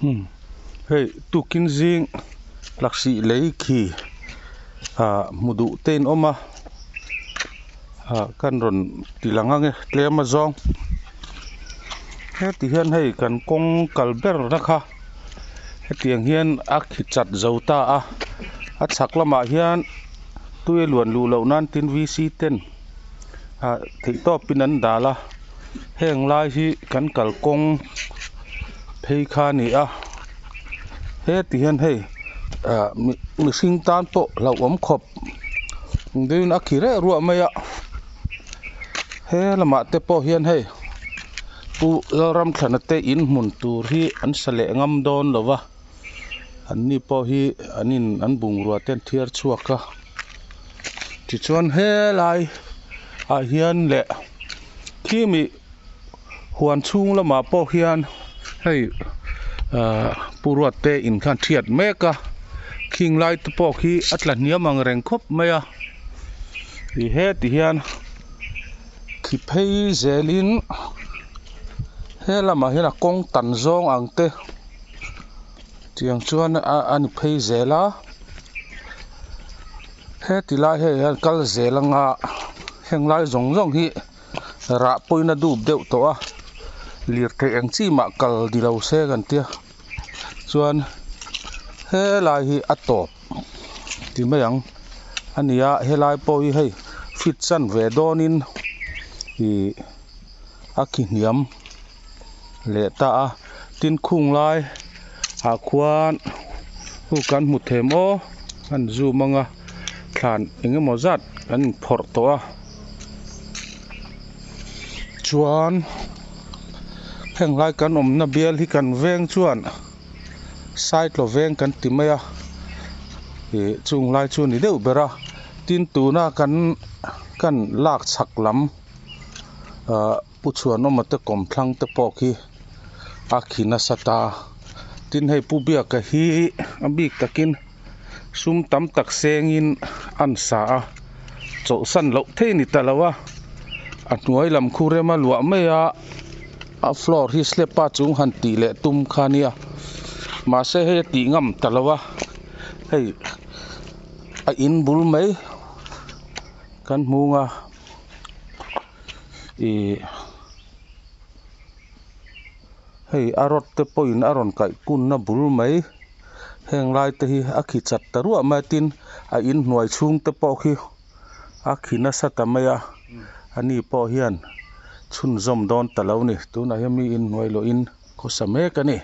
Umm hei tukin zing laksih lei khi ah hmu duh te in awm a ah kan rawn ti lang ang e tlem a zawng heti hian hei kan kawng kal ber na kha hetiang hian a khi chat zo ta a a chhak lamah hian tui a luan luh loh nan tin v c ten ah theih tawp in an dal a heng lai hi kan kalkawng phei kha a ni a heti hian hei ah mihring tan pawh hlauhawm khawp deuhin a khi reh ruah mai a he lamah te pawh hian hei pu Lalramthlana te in hmun tur hi an sa leh ngam dawn lo va an ni pawh hi an in an bungrua te an thiar chhuak a tichuan helai ah hian leh khimi huan chhung lamah pawh hian hei ahh pu ruat te in khan thiat mek a khing lai te pawh khi a tla hniam ang reng khawp mai a ih heti hian khi phei zelin he lamah hian a kawng tan zawng ang te tiang chuan a a ni phei zel a heti lai hei hian kal zel anga heng lai zawng zawng hi rah pawhin a dup deuh tawh a lirthei eng chi mah kal ni lo se kan tia chuan helai hi a tawp ti mai ang a ni a helai pawh hi hei fit chan ve dawnin ih a khi hniam leh ta a tin khung lai ah khuan hu kan hmu thei maw an zoom ang a thlan eng emaw zat an inphawrh tawh a chuan heng lai kan awmna bial hi kan veng chuan saitlaw veng kan ti mai a ih chung lai chu a ni deuh ber a tin tuna kan kan lak chhak lam ahh Pu Chhuanawma te kawmthlang te pawh khi a khi nasa ta tin hei Pu Biaka hi a bik takin sum tam tak sengin an sa a chawlhsan loh thei a ni ta lo a a hnuai lam khu rema luah mai a a floor hi slab a chung han tih leh tum kha a nia mahse hei a tih ngam ta lo a hei a in bul mai kan hmung a. Ihh hei a rod te pawhin a rawn kaih kunna bul mai heng lai te hi a khi chat ta ruah mai a tin a inhnuai chhung te pawh khi a khi nasa ta mai a ani pawh hian chhunzawm dawn ta lo a ni tunah hian mi inhnuai lawhin khawsa mek a ni.